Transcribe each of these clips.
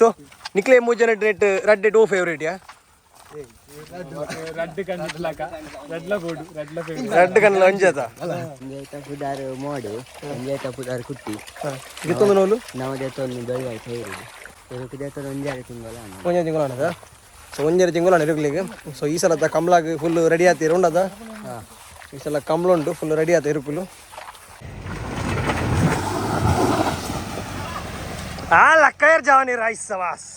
ಸೊ ನಿಕ್ಲೆ ಮೂಜನ rate ರಡ್ಡೆ to favourite ಯಾ. ರಡ್ಡ್ ಕಣ್ಣು ರಡ್ಲ ಬೋಡು ರಡ್ಲ ಫೇವರೇಟ್. ರಡ್ಡ್ ಕಣ್ಣು ಒಂಜಾತ. ಒಂಜೈತ ಪುದಾರ್ ಮೋಡು, ಒಂಜೈತ ಪುದಾರ್ ಕುಟ್ಟಿ. ಗಿತ್ತೊಂದು ನೋಲು. ನಾವು ದೇತೊಂದು ಬೆಳ್ವಾಯ್ ಫೇವರೇಟ್ ಇರುಕು ದೇತೊಂದು ಒಂಜಾರೆ ತಿಂಗಳ. ಒಂಜೆ ತಿಂಗಳು ಅಣ್ಣದ. ಸೊ ಒಂಜರೆ ತಿಂಗಳು ಅಣ್ಣ ಇರುಕ್ಲಿಗೆ. ಸೊ ಈ ಸಲ ಕಮ್ಲಾಗ್ ಫುಲ್ ರೆಡಿ ಆತೀರ ಉಂಡದ. ಈ ಸಲ ಕಮ್ಲ ಉಂಟು, ಫುಲ್ ರೆಡಿ ಆತ ಇರುಕುಲು. ಆ ಲಕ್ಕಯರ್ ಜಾವನಿ rice ಸವಾಸ್.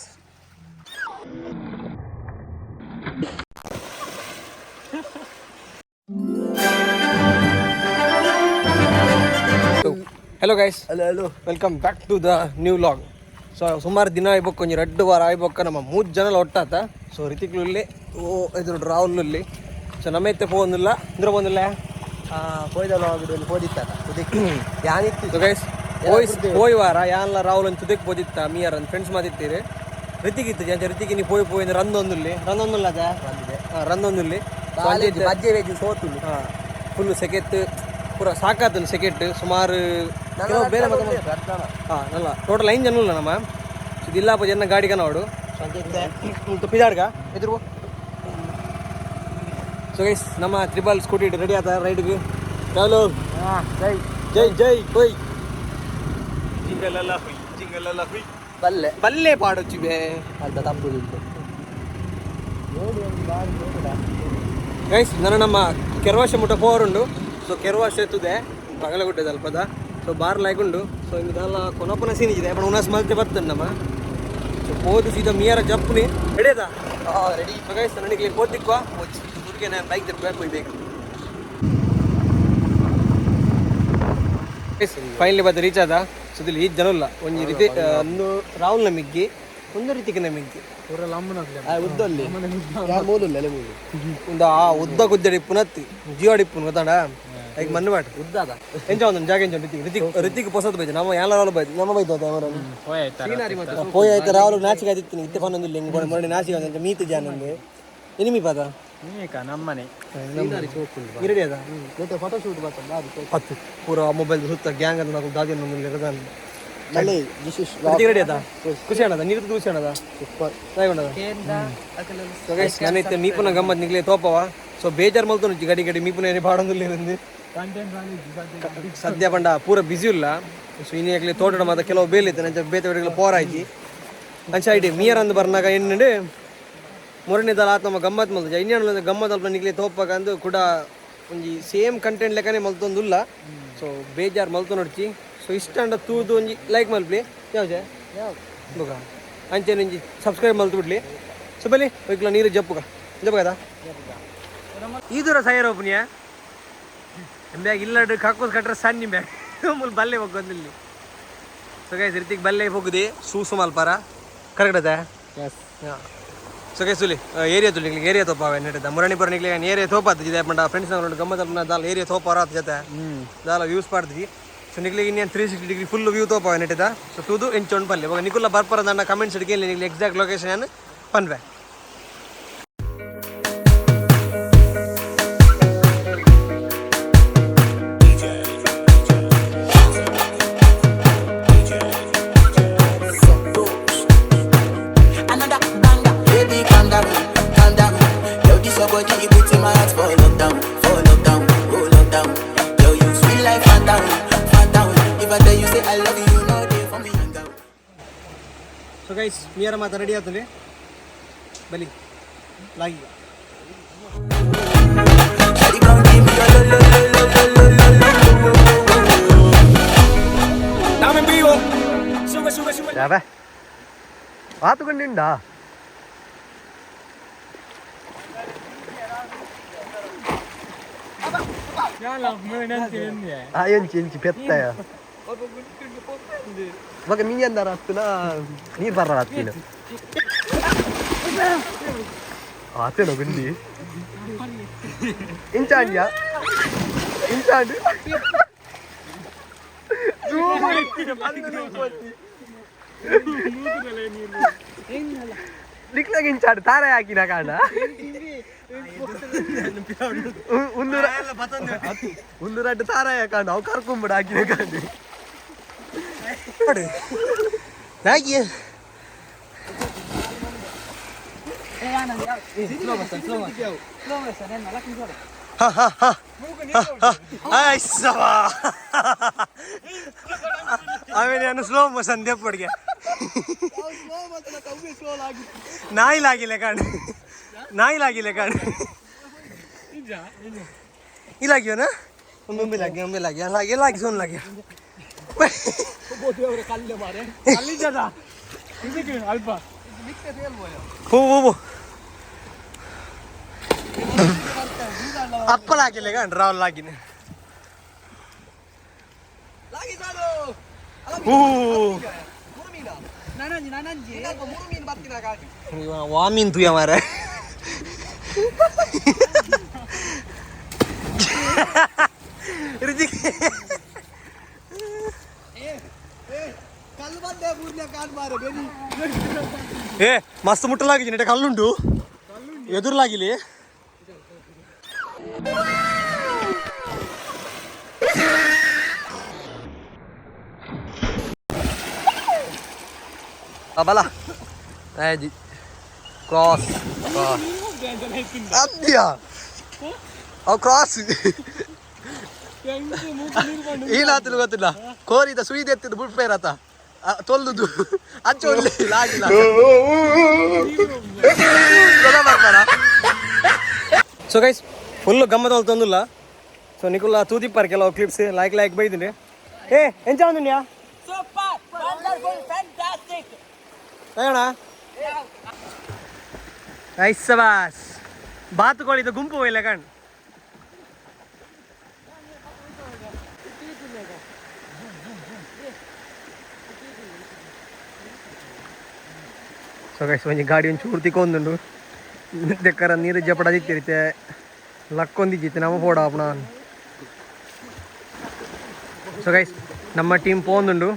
Hello guys. Hello hello. Welcome back to the new vlog. So ಸುಮಾರು ದಿನ ಆಯ್ಬೊಕ್ಕ, ಒಂಜಿ ರಡ್ಡು ವಾರ ಆಯ್ಬೊಕ್ಕ ನಮ್ಮ ಮೂರು ಜನ ಒಟ್ಟಾತ. ಸೊ ರಿತಿಕ್ಲುಲ್ಲಿ ಓ ಇದು ರಾಹುಲ್. ಸೊ ನಮ್ಮ ಇತ್ತೆ ಪೋವೊಂದಿಲ್ಲ ಇಂದ್ರ ಪೋವೊಂದಿಲ್ಲ. ಪೋಯ್ದಲ್ಲ ಹೋಗಿದ್ದು ಪೋದಿತ್ತ ಇದಕ್ಕೆ ಯಾನಿತ್ತು. ಸೊ ಗೈಸ್, ಪೋಯ್ ಪೋಯ್ ವಾರ ಯಾನ್ಲ ರಾಹುಲ್ ಒಂದು ತುದಕ್ಕೆ ಪೋದಿತ್ತ ಮೀಯರ್ ಅಂತ ಫ್ರೆಂಡ್ಸ್ ಮಾತಿತ್ತೀರಿ. ರಿತಿಕ್ ಇತ್ತು ಜನ ರಿತಿಕ್ ನೀ ಪೋಯ್ ಪೋಯ್ ಅಂದ್ರೆ ರಂದೊಂದುಲ್ಲಿ ರಂದೊಂದುಲ್ಲ ಅದ ರಂದೊಂದುಲ್ಲಿ. ಬಜ್ಜೆ ವೆಜ್ ಸೋತುಂಡು. ಫುಲ್ ಸೆಕೆತ್ ಪೂರ ಸಾಕಾತುಂಡು ಸೆಕೆಟ್ ಸುಮಾರು ಕೆಲವು ಬೇರೆ ಮತ್ತೆ ಹಾಂ ನಲ್ಲ ಟೋಟಲ್ ಐನ್ ಜನ ಇಲ್ಲ ನಮ್ಮ ಇದಿಲ್ಲಪ್ಪ ಜನ ಗಾಡಿ ಕನವಾಡು ಪಿದಾಡ್ಗ ಎದುರು. ಸೊ ಗೈಸ್, ನಮ್ಮ ತ್ರಿಬಲ್ ಸ್ಕೂಟಿ ರೆಡಿ ಆತ ರೈಡ್ಗೆ. ಚಾಲೋ. ಜೈ. ಜೈ ಜೈ ಹೋಯ್ ಜಿಂಗಲಲ್ಲ ಹುಯ್ ಜಿಂಗಲಲ್ಲ ಹುಯ್. ಬಲ್ಲೆ. ಬಲ್ಲೆ ಪಾಡೊಚ್ಚಿ ಬೇ. ಅರ್ಧ ತಪ್ಪು. ಗೈಸ್, ನಾನು ನಮ್ಮ ಕೆರ್ವಾಶೆ ಮುಟ್ಟ ಪೋರುಂಡು. ಸೊ ಕೆರ್ವಾಶೆ ಎತ್ತುದೆ ಬಾಗಲಗುಡ್ಡೆ ಅಲ್ಪದ. ಸೊ ಬಾರ್ ಲೈಕ್ ಉಂಡು. ಸೊ ಇಂದೆಲ್ಲ ಕೊನಪನ ಸೀನ್ ಇದೆ ಬಟ್ ಉನಾಸ್ ಮಲ್ತೆ ಬರ್ತದೆ ನಮ್ಮ. ಸೊ ಪೋದು ಸೀದಾ ಮಿಯರ ಜಪ್ಪುನಿ ರೆಡಿ ಆದ. ರೆಡಿ. ಸೊ ಗೈಸ್, ನನಗೆ ಪೋತಿಕ್ವಾ ದುರ್ಗೆ ನಾನು ಬೈಕ್ ತೆಪ್ಪು ಹೋಯ್ಬೇಕು. ಫೈನಲಿ ಬತ್ತ ರೀಚ್ ಆದ. ಸೊ ಇಲ್ಲಿ ಈ ಜನ ಇಲ್ಲ ಒಂಜಿ ರೀತಿ ಒಂದು ರಾಹುಲ್ ನಮಿಗ್ಗಿ ಒಂದು ರೀತಿಗೆ ನಮಿಗ್ಗಿ. ಉದ್ದಲ್ಲಿ ಮೂಲು ಅಲೆ ಮೂಲು. ಒಂದು ಆ ಉದ್ದ ಗುದ್ದಡಿ ಪುನತ್ತಿ ಜಿಯೋ ಡಿಪ್ಪುನ್ ಗೊತ್ತಾಡ ಐಕ್ ಮಣ್ಣು ಮಾಡು. ಉದ್ದದ. ಎಂಚ ಒಂದು ಜಾಗ ಎಂಚ ರಿತಿಕ್ ರಿತಿಕ್ ರಿತಿಕ್ ಪೊಸತ್ ಬೈದು ನಮ್ಮ ಯಾಲ ಬೈದು ನಮ್ಮ ಬೈದು ಪೋಯ್ ಆಯ್ತು. ರಾಹುಲ್ ನಾಚಿಗೆ ಆದಿತ್ತು ಇತ್ತೆ ಪನ್ನೊಂದಿಲ್ಲ ಹಿಂಗೆ ಮೊನ್ನೆ ನಾಚಿಗೆ ಅಂತ ಮೀತು ಜಾನಂದು ಎನಿಮಿ ಪದ. ನಮ್ಮನೆ. ಇರಡಿ ಅದ. ಜೊತೆ ಫೋಟೋ ಶೂಟ್ ಬರ್ತದೆ ಅದು. ಹತ್ತು ಪೂರ ಮೊಬೈಲ್ ಸುತ್ತ ಗ್ಯಾಂಗ್ ಅಂತ ನಾವು ದಾದಿ ಇರೋದಲ್ಲ. ನಲ್ಲೆ this is Hrithik ready ಅದ. ಖುಷಿ ಅಣ್ಣದ ನೀರು ಖುಷಿ ಅಣ್ಣದ. ಸೂಪರ್. ನಾನು ಇತ್ತೆ ಮೀಪುನ ಗಮ್ಮತ್ ನಿಗ್ಲೇ ತೋಪವ. ಸೊ ಬೇಜಾರು ಮಲ್ತು ಗಡಿ ಗಡಿ ಮೀಪುನ ಏನೇ ಪಾಡೊಂದಿಲ್ಲ ಇರಂದು. ಸದ್ಯ ಪಂಡ ಪೂರ ಬಿಸಿ ಇಲ್ಲ. ಸೊ ಇನ್ನು ತೋಟದ ಮಾತ್ರ ಕೆಲವು ಬೇಲಿ ಇತ್ತು ನಂಚ ಬೇತೆ ಬೇಟೆಗಳ ಪೋರಾಯ್ತಿ ಅಂಚ ಐಡಿ ಮೀಯರ್ ಅಂದ್ ಬರ್ನಾಗ ಎಣ್ಣೆ ಮೂರನೇ ದಲ ಆತ ನಮ್ಮ ಗಮ್ಮತ್ ಮಲ್ತು ಇನ್ನೇನು ಗಮ್ಮತ್ ಅಲ್ಪ ನಿಗ್ಲೇ ತೋಪಕ ಅಂದು ಕೂಡ ಒಂಜಿ ಸೇಮ್ ಕಂಟೆಂಟ್ ಲೆಕ್ಕನೆ ಮಲ್ತೊಂದುಲ್ಲ. ಸೊ ಬೇಜಾರು ಮಲ್ತು ನೋಡ್ಚಿ. ಸೊ ಇಷ್ಟ ಅಂಡ ತೂದು ಒಂಜಿ ಲೈಕ್ ಮಲ್ಪಲಿ ಯಾವ್ದು ಬುಗ ಅಂಚೆ ಒಂಜಿ ಸಬ್ಸ್ಕ್ರೈಬ್ ಮಲ್ತು ಬಿಡ್ಲಿ. ಸೊ ಬಲಿ ಒಯ್ಕ್ಲ ನೀರು ಜಪ್ಪುಗ ಜಪ್ಪುಗದ ಈ ದೂರ ಸೈರ್ ಓಪನಿಯ ಬ್ಯಾಗ್ ಇಲ್ಲಡು ಕಕ್ಕೋಸ್ ಕಟ್ರೆ ಸಣ್ಣ ಬ್ಯಾಗ್ ಮುಲ್ ಬಲ್ಲೆ ಹೋಗೋದಿಲ್ಲಿ. ಸೊ ಗೈಸ್, ರಿತಿಕ್ ಬಲ್ಲೆ ಹೋಗುದಿ ಸೂಸು ಮಲ್ಪಾರ ಕರೆಕ್ಟ್ ಅದ. ಎಸ್. ಸೊ guys, ತುಲಿ area ತುಲಿ area ತೋಪಾವೆ ನೆಟ್ಟದ ಮುರಣಿ Nigli area ತೋಪಾತು ಇದೆ ಪಂಡ ಫ್ರೆಂಡ್ಸ್ ನಾವು ಗಮ್ಮತ್ ದಾಲ ಏರಿಯಾ ತೋಪಾರ ಆತ ಜೊತೆ ದಾಲ ವ್ಯೂಸ್ ಪಾಡ್ದಿ. ಸೊ ನಿಗ್ಲಿಗೆ ಇನ್ನೇನು 360 ಡಿಗ್ರಿ ಫುಲ್ ವ್ಯೂ ತೋಪಾವೆ ನೆಟ್ಟದ. ಸೊ ತೂದು ಎಂಚೊಂಡು ಪಲ್ಲೆ ಇವಾಗ ನಿಕುಲ್ಲ ಬರ್ಪರ ನನ್ನ ಕಮೆಂಟ್ಸ್ ಹಿಡಿಕೆ ನಿಗ್ಲಿ ಎಕ್ಸಾಕ್ಟ್ ಲೊಕೇಶನ್ ಪನ್ವೆ. Another banger. Baby, calm down, calm down. Yo, this your body, you put in my heart for lockdown, for lockdown, oh lockdown. Yo, you sweet life, phantom, phantom. If I tell you say I love you, you know they for me, young girl. So guys, Miyara ಮಾತ ready ಆತದೆ ಬಲಿ ಲಾಗಿ. Shawty gon' give me your lo lo lo lo lo lo lo lo lo. ಆತುಕೊಂಡಿಂಡಾ. ಎಂಚಿ ಎಂಚಿ ಪೆತ್ತಾಯ ಮಗ ಮೀಯಂದಾರ ಹತ್ತುನ ನೀರು ಬರ್ರ ಹತ್ತಿನ ಆತೇನೋ ಗುಂಡಿ ಇಂಚಾಂಡ್ಯಾ ಇಂಚಾಂಡ್ ನಿಕ್ಲಾಗ ಇಂಚಾಡು ತಾರ ಹಾಕಿನ ಕಾರಣ ಒಂದು ಒಂದು ರಡ್ಡು ತಾರಾಯ ಕಾಂಡ ಅವು ಕರ್ಕೊಂಬಿಡ ಹಾಕಿನ ಕಾಂಡಿ. ಲಾಗಿ. ಹಾ ಹಾ ಹಾ ಐಸವಾ ಆಮೇಲೆ ನಾನು ಸ್ಲೋ ಮೋಷನ್ ದೇಪಡಿಗೆ ನಾಯಿ ಲಾಗಿಲ್ಲ ಕಾಣ್, ನಾಯಿ ಲಾಗಿಲ್ಲ ಕಾಣ್. ಇಲಾಗಿಯೋನ ಒಮ್ಮೆ ಲಾಗಿ, ಒಮ್ಮೆ ಲಾಗಿ, ಲಾಗಿ ಲಾಗಿ ಸೋನ್ ಲಾಗಿ. ಅಲ್ಪ ಹೋ ಹೋ ಅಪ್ಪ ಲಾಗಿಲ್ಲ ಕಾಣ್, ರಾವ್ ಲಾಗಿನ. ವಾಮೀನ್ ತುಯ ಮಾರ. ರಿಜಿಕ್ ಏ ಮಸ್ತ್ ಮುಟ್ಟಲಾಗಿದ್ದೀನಿ, ಕಲ್ಲುಂಟು ಎದುರ್ಲಾಗಿಲಿ. ಬಲ ಕ್ರಾಸ್ ಅದ್ಯಾ ಅವು ಕ್ರಾಸ್ ಏನಾತಲು ಗೊತ್ತಿಲ್ಲ. ಕೋರಿದ ಸುಯಿದ ಎತ್ತಿದ್ದು ಬುಡ್ಪೇರತ ತೊಲ್ಲುದು ಅಂಚೆ ಲಾಗಿಲ್ಲ ಬರ್ತಾರ. So guys full ಗಮ್ಮತ್ ತಂದಿಲ್ಲ. ಸೊ ನಿಕುಲ್ಲ ತೂದಿಪ್ಪಾರ್ ಕೆಲವು clips like like ಬೈದಿನಿ. ಏ ಎಂಚ ಒಂದುಂಡ್ಯಾ ಅಣ್ಣ? ಐಸಬಾಸ್ ಬಾತುಕೋಳಿದ ಗುಂಪು ಇಲ್ಲ ಕಣ್. ಸೊ ಗೈಸ್ ಒಂಜಿ ಗಾಡಿ ಒಂಚೂರು ತಿಕ್ಕೊಂದುಂಡು ದೆಕ್ಕರ ನೀರು ಜಪಡ ದಿತ್ತಿರುತ್ತೆ ಲಕ್ಕೊಂದಿಜ್ಜಿತ್ತು ನಮ್ಮ ಪೋಡ ಆಪುಣ. ಸೊ ಗೈಸ್ ನಮ್ಮ ಟೀಮ್ ಪೋಂದುಂಡು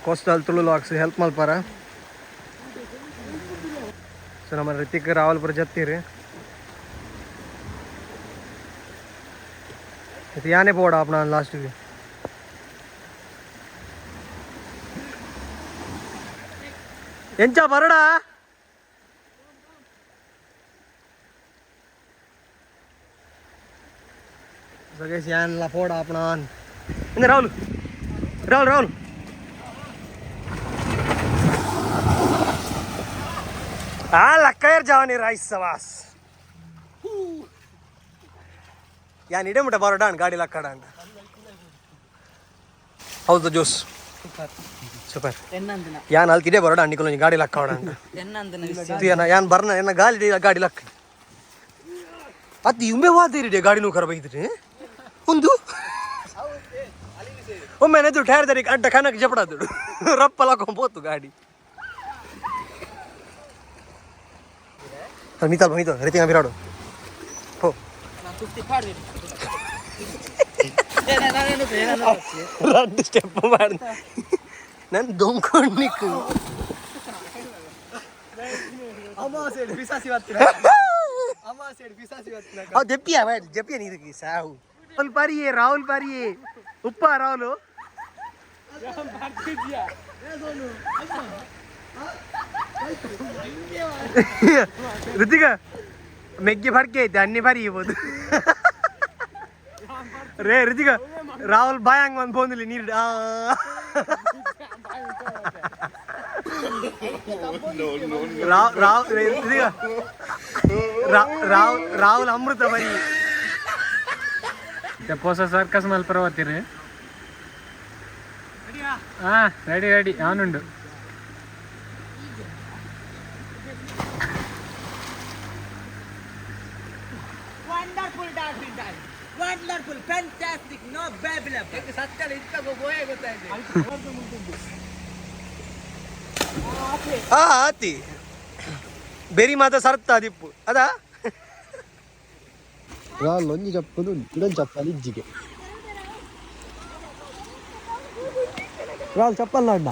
ಕೋಸ್ಟಲ್ ತುಳು ಲಾಕ್ಸ್ ಹೆಲ್ಪ್ ಮಲ್ಪಾರ. ಸೊ ನಮ್ಮ ರಿತಿಕ್ ರಾಹುಲ್ ಪುರ ಜತ್ತೀರಿ ಯಾನೇ ಪೋಡ ಆಪುಣ ಲಾಸ್ಟಿಗೆ. ಎಂಚ ಬರಡಾ ಸೊ ಗೈಸ್ ಯಾನ್ಲ ಪೋಡ ಆಪುಣ ಇಂದ. ರಾಹುಲ್ ರಾಹುಲ್ ರಾಹುಲ್ ಆ ಲಕ್ಕಯ್ಯರ್ ಜಾವನಿ ರೈಸ್ ಸವಾಸ್ ಯಾನ್ ಇಡೆ ಮುಟ್ಟ ಬರೋಡಾನ್ ಗಾಡಿ ಲಕ್ಕಡ ಅಂತ. ಹೌದು ಜೋಸ್ ಸೂಪರ್. ಯಾನ್ ಅಲ್ತಿಡೆ ಬರೋಡ ನಿಕುಲ ಗಾಡಿ ಲಕ್ಕಡ ಅಂತ ಯಾನ್ ಯಾನ್ ಬರ್ನ ಎನ್ನ ಗಾಲಿ ಗಾಡಿ ಲಕ್ಕ ಅತ್ತು ಇಂಬೆ ವಾದಿರಿ ಗಾಡಿ ನೂಕರ ಬೈದ್ರಿ ಒಂದು ಒಮ್ಮೆ ನೆದು ಟೈರ್ ದರಿ ಅಡ್ಡ ಕನಕ್ ಜಪಡಾದುಡು ರಪ್ಪ ಲಾಕೊಂಡ್ ಗಾಡಿ. ಮಿತಾಲ್ ಮಿತಾಲ್ ರಿತಿಂಗ ಬಿರಾಡು ಹೋ రెండు ಸ್ಟೆಪ್ ಮಾಡಿ ನನ್ ದೊಂಕೊಂಡು ನಿಕ್ಕು. ಜಪ್ಪಿಯ ಜಪ್ಪಿಯ ನೀರಿಗೆ ಸಾವು. ರಾಹುಲ್ ಬಾರಿಯೇ, ರಾಹುಲ್ ಬಾರಿಯೇ, ಉಪ್ಪ ರಾಹುಲ್. ಋತಿಕ ಮೆಗ್ಗಿ ಫರ್ಕೆ ಐತೆ ಅನ್ನಿ ಬಾರಿ ಇರ್ಬೋದು ರೇ. ಋತಿಕ ರಾಹುಲ್ ಬಾಯ್ ಹಂಗ ಒಂದು ಫೋನಲ್ಲಿ ನೀರು. ರಾವ್ ರಾಹುಲ್ ಅಮೃತ ಬರಿ. ಪೋಸ ಸರ್ಕಸ್ ಮಲ್ಪರ ಬರ್ತೀರಿ. ಹಾ ರೆಡಿ ರೆಡಿ ಅವನುಂಡು. Wonderful dolphin dive. Wonderful, fantastic, no babble. ಸತ್ಯ ಇತ್ತ ಗೋಯೆ ಗೊತ್ತಾಯ್ತು. ಆ ಆತಿ ಬೆರಿ ಮಾತ ಸರ್ತ ದಿಪ್ಪು ಅದಾ. ರಾಲ್ ಒಂಜಿ ಚಪ್ಪದು ಇಡೊಂದು ಚಪ್ಪಲ್ ಇಜ್ಜಿಗೆ ರಾಲ್ ಚಪ್ಪಲ್ ನಾಡ್ಡ.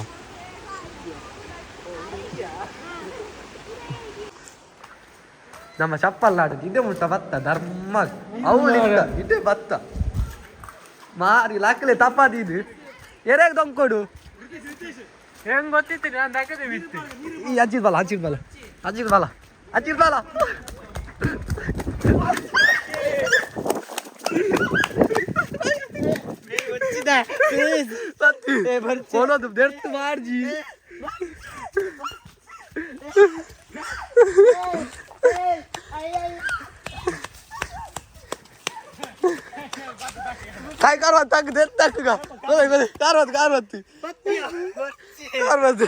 ನಮ್ಮ ಚಪ್ಪಲ್ ನಾಡು ಇದೆ ಮುಟ್ಟ ಬತ್ತ ಧರ್ಮ ಅವು ಇದೆ ಬತ್ತ ಮಾರಿ ಲಾಕಲೆ ತಪ್ಪಾದಿದು ಎರೆಗ್ ದೊಂಕೊಡು. ಹೆಂಗ್ ಗೊತ್ತಿತ್ತು ನಾನು ಹಾಕಿದೆ ಬಿತ್ತು. ಈ ಹಚ್ಚಿದ್ ಬಲ ಹಚ್ಚಿದ್ ಬಲ ಹಚ್ಚಿದ್ ಬಲ ಅಚ್ಚಿರ್ಬಾಲ ಫೋನದು ಬೆರ್ತು ಮಾಡ್ಜಿ. ಕಾಯ್ ಕಾರ್ವಾತ್ ತಕ್ಕ ದೆರ್ ತಕ್ಕಗ ಗೊಲೆ ಗೊಲೆ ಕಾರ್ವಾತ್ ಕಾರ್ವಾತ್ ಕಾರ್ವಾತ್.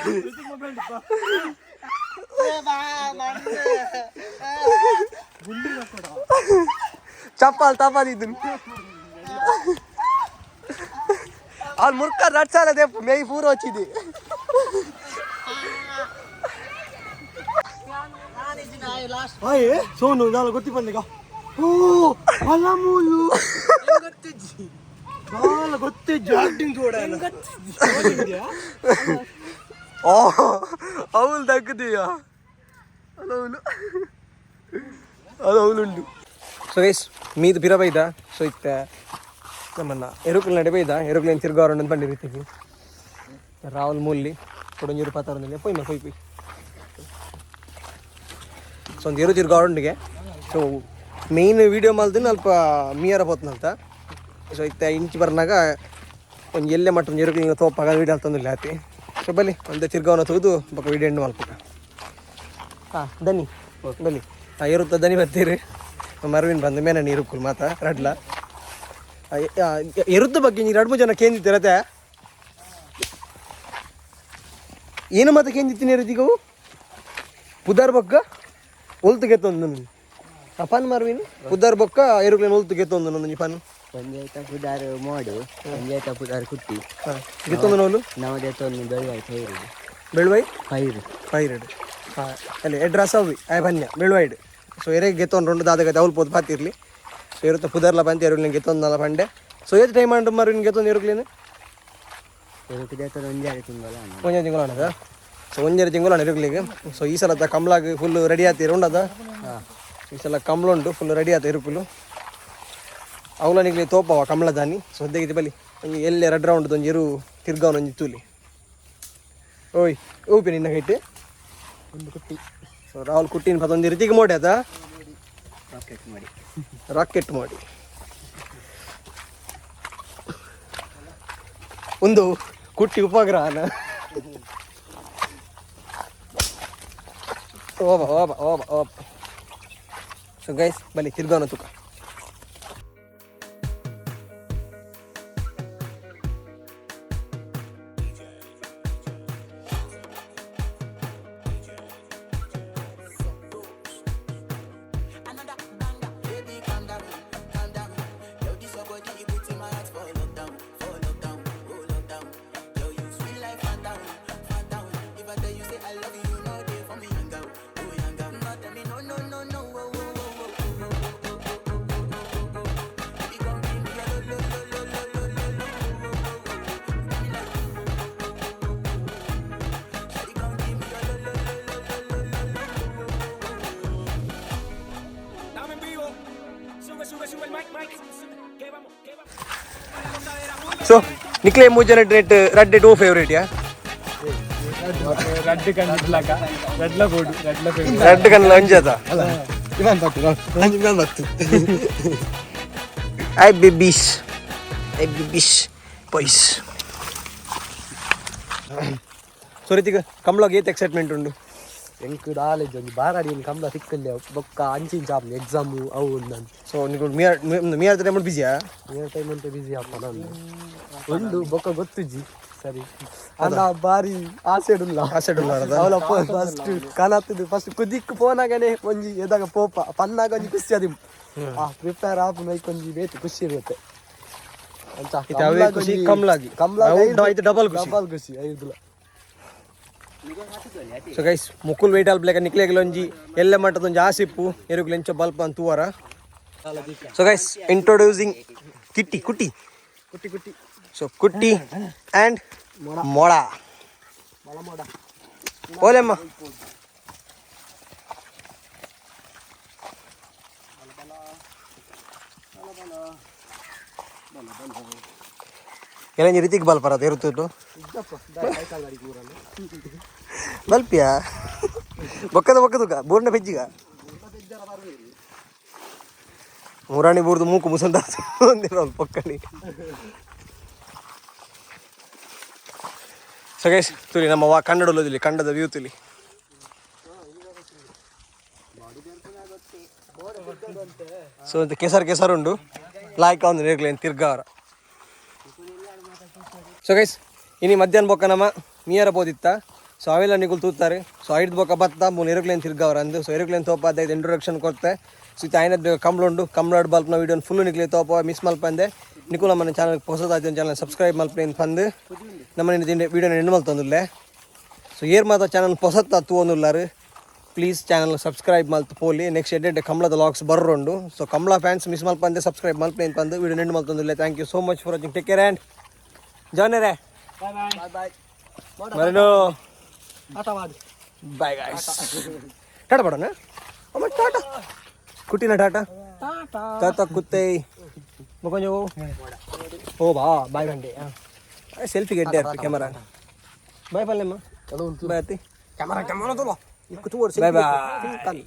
ಚಪ್ಪಾಲ್ ತಪಾದಿದ್ದು ಅವ್ನು ಮುರ್ಕ ರಟ್ಸಾಲ ದೇಪ್ಪು ಮೇಯ್ ಪೂರ వచ్చింది. ಸೋನು ದಾಲ ಗೊತ್ತಿ ಬಂದಿಗ. ಓ ಅಲಮೂಲು ದಾಲ ಗೊತ್ತಿಜ್ಜಿ ಆಕ್ಟಿಂಗ್ ಕೂಡ. ಓ ಅವಳು ತಗ್ಗುದೀಯ ಅದು ಅದು ಅವಳುಂಡು. ಸೊ ಗೈಸ್ ಮೀದು ಪಿರ ಬೈದ. ಸೊ ಇತ್ತೆ ನಮ್ಮನ್ನ ಎರುಕುಲ್ ನಡೆ ಬೈದ ಎರುಕುಲೇನು ತಿರ್ಗಾರಂಡು ಅಂತ ಬಂದಿರ್ತೀವಿ. ರಾಹುಲ್ ಮೂಲ್ಲಿ ಕೊಡಂಜೂರು ಪಾತಾರಂದಿಲ್ಲ ಪೊಯ್ ಮಾ ಪೊಯ್ ಪೊಯ್. ಸೊ ಒಂದು ಎರು ತಿರ್ಗಾರಂಡಿಗೆ. So main video ಮಲ್ದಿನ ಅಲ್ಪ ಮೀಯರ ಪೋತ್ನಂತ. ಸೊ ಇತ್ತೆ ಇಂಚಿ ಬರ್ನಾಗ ಒಂದು ಎಲ್ಲೆ ಮಟ್ಟ ಒಂದು ಎರುಕುಲಿನ ತೋಪಾಗ ವೀಡಿಯೋ ತಂದಿಲ್ಲ ಆತಿ. ಸೊ ಬಲ್ಲಿ ಒಂದು ತಿರ್ಗಾವನ ತೆಗೆದು ಬೊಕ್ಕ ವೀಡಿಯೋ ಎಂಡ್ ಮಲ್ಪಕ. ಹಾಂ ದನಿ ಬಲ್ಲಿ ಹಾಂ ಎರುತ್ತ ದನಿ ಬರ್ತೀರಿ. ಮರವಿನ ಬಂದ ಮೇಲೆ ನೀರು ಮಾತಾ ರಡ್ಲ ಎರುತ್ತ ಬಗ್ಗೆ ನೀರು ಎರಡು ಮೂರು ಜನ ಕೇಂದಿತ್ತಿರತ್ತೆ. ಏನು ಮಾತ ಕೇಂದಿತ್ತೀನಿ ಎರುತಿಗವು ಪುದಾರ್ ಬೊಕ್ಕ ಒಲ್ತು ಗೆತ್ತೊಂದು ನನ್ನ ಅಪಾನ್ ಮಾರ್ವಿನ್ ಪುದಾರ್ ಬೊಕ್ಕ ಎರುಗ್ಲೇನು ಒಲ್ತು ಗೆತ್ತೊಂದು ನನ್ನ ಪನ್. ಒಂಜೈತ ಪುದಾರ್ ಮೋಡು, ಒಂಜೈತ ಪುದಾರ್ ಕುಟ್ಟಿ. ಹಾಂ ಗೆತ್ತೊಂದು ನೋಲು. ನವದೆತ್ತೊಂದು ಬೆಳುವಾಯಿ ಪೈರು. ಬೆಳುವೈ ಪೈರು ಪೈರಡು. ಹಾಂ ಅಲ್ಲಿ ಎಡ್ರಸ್ ಅವಿ ಆಯ್ ಬನ್ಯ ಬೆಳುವೈಡ್. ಸೊ ಎರೆ ಗೆತ್ತೊಂದು ರೊಂಡು ದಾದಗತೆ ಅವಳು ಪೋದು ಪಾತಿರ್ಲಿ. ಸೊ ಎರುತ್ತ ಪುದರ್ಲ ಬಂತು ಎರುಗ್ಲೇನು ಗೆತ್ತೊಂದಲ್ಲ ಪಂಡೆ. ಸೊ ಏತ್ ಟೈಮ್ ಅಂಡು ಮರುವಿನ ಗೆತ್ತೊಂದು ಎರುಗ್ಲೇನು? ಎರುಕು ಒಂಜಾರು ತಿಂಗಳ. ಒಂಜಾರು ತಿಂಗಳು ಅಣ್ಣದ. ಸೊ ಒಂಜಾರು ತಿಂಗಳು ಅಣ್ಣ ಎರುಗ್ಲಿಗೆ. ಸೊ ಈ ಸಲ ಕಮ್ಲಾಗ್ ಫುಲ್ ರೆಡಿ ಆತೀರ ಉಂಡದ. ಈ ಸಲ ಕಮ್ಲ ಉಂಟು ಫುಲ್ ರೆಡಿ ಆತ ಎರುಕುಲು. ಅವಲ ನಿಗ್ಲಿ ತೋಪವ ಕಮಲ ದಾನಿ. ಸೊ ಸದ್ಯಕ್ಕೆ ಬಲಿ ಒಂಜಿ ಎಲ್ಲೆ ರಡ್ ರೌಂಡ್ ಒಂಜಿ ಎರು ತಿರ್ಗಾವನ ಒಂಜಿ ತೂಲಿ. ಓಯ್ ಓಪಿ ನಿನ್ನ ಕೈಟ್ ಒಂದು ಕುಟ್ಟಿ. ಸೊ ರಾಹುಲ್ ಕುಟ್ಟಿನ ಪತ್ತೊಂದು ರೀತಿಗೆ ಮೋಡಿ ಆತ. ರಾಕೆಟ್ ಮಾಡಿ. ರಾಕೆಟ್ ಮಾಡಿ ಒಂದು ಕುಟ್ಟಿ ಉಪಗ್ರಹನ. ಓಬ ಓಬ ಓಬ ಓಬ. ಸೊ ಗೈಸ್ ಬನ್ನಿ ತಿರ್ಗಾವನ ತುಕ. Baby, calm down, calm down. Yo, this your body, it puts in my heart for lockdown, for lockdown, oh lockdown. Yo, you sweet life, phantom, phantom. If I tell you say I love you, you know they for me, young girl, oh young girl. No, tell me no, no, no, no, oh, oh, oh, oh, oh, oh, oh, oh, oh, oh, oh, oh. Baby, come give me your lo, lo, lo, lo, lo, lo, lo, oh, oh, oh, oh, oh. Give me like, oh, oh, oh, oh, oh, oh, oh. Shawty, come give me your lo, lo, lo, lo, lo, lo, lo, oh, oh, oh, oh, oh. Dame en vivo. Sube, sube, sube el mic, mic. Que vamos, que vamos. So ನಿಕ್ಲೆ ಮೂಜನ rate red two favourite yeah? Red ಕಣ್ಣಿಡ್ಲಕ ರೆಡ್ಲ ಬೋಡು ರೆಡ್ಲ favourite. Red ಕಣ್ಣ ಅಂಜದ. ಇವನ್ ಬತ್ತು ಇವನ್ ಬತ್ತು. I babies I babies boys. So ರೀತಿಗೆ ಕಮ್ಲಾಗ್ ಏತ್ excitement ಉಂಡು? ಎಂಕ್ knowledge ಒಂಜಿ ಬಾರಾಡಿ ಒಂದು ಕಮ್ಲ ತಿಕ್ಕಲ್ಲೆ ಬೊಕ್ಕ ಅಂಚಿಂಚ ಆಪ್ನ ಎಕ್ಸಾಮು ಅವು ನಾನು. ಸೊ ನೀವು ಮಿಯರ್ ಮಿಯರ್ ಟೈಮ್ ಬಿಸಿಯಾ? ಏನ್ ಟೈಮ್ ಅಂತ ಬಿಸಿ ಅಪ್ಪ ನಾನು ಒಂದು ಬೊಕ್ಕ ಗೊತ್ತುಜ್ಜಿ ಸರಿ ಅಲ್ಲ ಬಾರಿ ಆಸೆ ಉಲ್ಲ. ಆಸೆ ಉಲ್ಲ ಅರ್ಧ. ಅವಳ ಫಸ್ಟ್ ಕನತ್ತದು ಫಸ್ಟ್ ಕುದಿಕ್ ಪೋನಾಗನೆ ಒಂಜಿ ಎದಾಗ ಪೋಪ ಪನ್ನಾಗ ಒಂಜಿ ಖುಷಿ ಅದಿ ಆ ಪ್ರಿಪೇರ್ ಆಪು ನೈಕ್ ಒಂಜಿ ಬೇಕು ಖುಷಿ ಇರುತ್ತೆ ಅಂಚ. ಇತ್ತೆ ಅವೇ ಖುಷಿ ಕಮ್ಲಾಗಿ. ಕಮ್ಲಾಗಿ. ಅವು ಆಯ್ತು ಡಬಲ್ ಖುಷಿ. ಡಬಲ್ ಖುಷಿ ಐದುಲ. ಸೊ ಗೈಸ್ ಮುಕುಲ್ ವೇಟ್ ಅಲ್ಪ್ಲೇಕ ನಿಕ್ಲೆಗ್ಲ ಒಂಜಿ ಎಲ್ಲ ಮಟ್ಟದ ಒಂಜಿ ಆಸಿಪ್ಪು ಎರುಗ್ಲ ಎಂಚ ಬಲ್ಪ ಅಂತ ತೂವರ. So guys introducing Kitty ಕುಟ್ಟಿ ಕುಟ್ಟಿ ಕುಟ್ಟಿ. ಸೊ ಕುಟ್ಟಿ ಆ್ಯಂಡ್ ಮೊಳ ಓಲೆಮ್ಮ. ಎಲ್ಲ ರೀತಿಗೆ ಬಲ್ಪರ ಇರುತ್ತಿಟ್ಟು ಬಲ್ಪಿಯಾ? ಬೊಕ್ಕದ ಬೊಕ್ಕದುಕ ಬೂರ್ಣ ಪೆಜ್ಜಿಗ ಮುರಾಣಿ ಬೂರ್ದು ಮೂಕು ಮುಸಂದ ಪೊಕ್ಕಣಿ. ಸೊ ಗೈಸ್, ತುಲಿ ನಮ್ಮ ವಾ ಕನ್ನಡ ಕಂಡದ ವ್ಯೂ ತುಲಿ. ಸೊ ಅಂತ ಕೆಸರು ಕೆಸರು ಉಂಡು ಲಾಯ್ಕ ಒಂದು ನೇರ್ಗ್ಲೇನು ತಿರ್ಗಾರ. ಸೊ ಗೈಸ್, ಇನಿ ಮಧ್ಯಾಹ್ನ ಬೊಕ್ಕ ನಮ್ಮ ಮೀಯರ ಪೋದಿತ್ತ. ಸೊ ಅವೆಲ್ಲ ನಿಗುಲ್ ತೂತಾರೆ. ಸೊ ಐದು ಬೊಕ್ಕ ಬತ್ತ ಮೂಲು ಎರುಕ್ಲೇನ್ ತಿರ್ಗಾವ್ರ ಅಂದು. ಸೊ ಎರುಕ್ಲೇನ್ ತೋಪ ಅದ ಇಂಟ್ರೊಡಕ್ಷನ್ ಕೊರ್ತೆ. ಸೊ ಇತ್ತೆ ಆಯ್ನದ್ ಬೇಗ ಕಂಬ್ಳ ಉಂಡು, ಕಂಬ್ಳಾಡ್ ಬಲ್ಪ್ನ ವೀಡಿಯೋ ಫುಲ್ ನಿಕ್ಲೆ ತೋಪ, ಮಿಸ್ ಮಲ್ಪಂದೆ. ನಿಕುಲ್ ನಮ್ಮನೆ ಚಾನಲ್ ಹೊಸದಾದ ಚಾನಲ್ ಸಬ್ಸ್ಕ್ರೈಬ್ ಮಲ್ಪೆ ಪಂದು ನಮ್ಮ ವೀಡಿಯೋನ ಎಂಡ್ ಮಲ್ತೊಂದುಲ್ಲೆ. ಸೊ ಏರ್ ಮಾತ ಚಾನಲ್ ಪೊಸತ್ತ ತೂವೊಂದುಲ್ಲಾರು, ಪ್ಲೀಸ್ ಚಾನಲ್ ಸಬ್ಸ್ಕ್ರೈಬ್ ಮಲ್ತ್ ಪೋಲಿ. ನೆಕ್ಸ್ಟ್ ಎಡ್ಡೆ ಕಂಬ್ಳದ ಲಾಗ್ಸ್ ಬರ್ರುಂಡು. ಸೊ ಕಂಬ್ಳ ಫ್ಯಾನ್ಸ್ ಮಿಸ್ ಮಲ್ಪಂದೆ ಸಬ್ಸ್ಕ್ರೈಬ್ ಮಲ್ಪೆ ಪಂದು ವೀಡಿಯೋ ಎಂಡ್ ಮಲ್ತೊಂದುಲ್ಲೆ. Thank you so much for watching. Take care and ಜಾನರೇ. Bye. ಮರನು. ಆಟವಾದ. Bye guys. ಟಾಟಾ ಪಡೋಣ ಅಮ್ಮ. ಟಾಟಾ ಕುಟ್ಟಿನ ಟಾಟಾ. ಟಾಟಾ. ತಾತ ಕುತ್ತೆ ಮುಖಂಜ. ಓ ಬಾ ಬಾಯ್ ಬಂಡೆ. ಸೆಲ್ಫಿ ಗೆಡ್ಡೆ ಕ್ಯಾಮರಾ. ಬಾಯ್ ಪಲ್ಲೆಮ್ಮ. ಬಾಯ್ ಅತ್ತಿ. ಕ್ಯಾಮರಾ ಕ್ಯಾಮರಾ ತೋಲೋ. Bye boy.